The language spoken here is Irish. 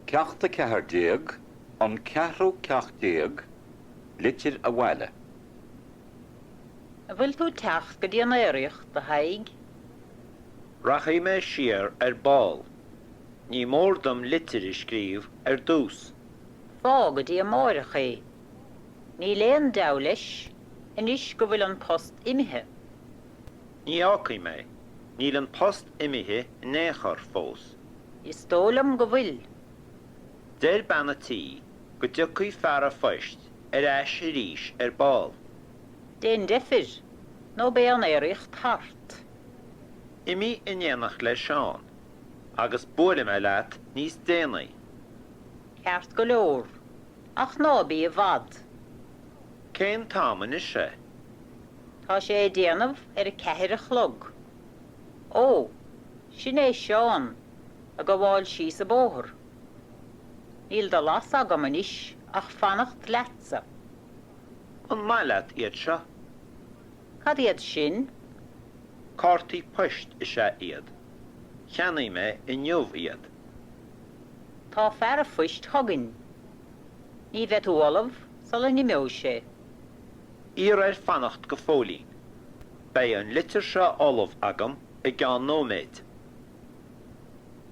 Ceacht 14, An Ceathrú Ceacht Déag, Litir Abhaile. An bhfuil tú ag teacht go dtí an aeraíocht, a Thaidhg? Rachaidh mé siar ar ball. Ní mór dom litir a scríobh ar dtús. Fág go dtí amáireach é. Níl aon deabhadh leis, anois go bhfuil an post imithe. Ní fhágfaidh mé. Níl an post imithe in aon chor fós. Is dóigh liom go bhfuil. Deir bean a' tí go dtiocfaidh fear a' phoist ar ais arís ar ball. Déan deifir, nó beidh an aeraíocht thart. Imigh in éineacht le Seán, agus buailfidh mé leat níos déanaí. Ceart go leor, ach ná bí i bhfad. Cén t-am anois é? Tá sé ag déanamh ar a ceathair a chlog. Ó, sin é Seán ag gabháil síos an bóthar. Níl de leas agam anois ach fanacht leatsa. An maith leat iad seo? Cad iad sin? Cártaí poist is ea iad. Cheannaigh mé inniu iad. Tá fear an phoist chugainn. Ní bheidh tú ullamh sula n-imeoidh sé. Iarr air fanacht go fóillín. Beidh an litir seo ullamh agam i gceann nóiméid.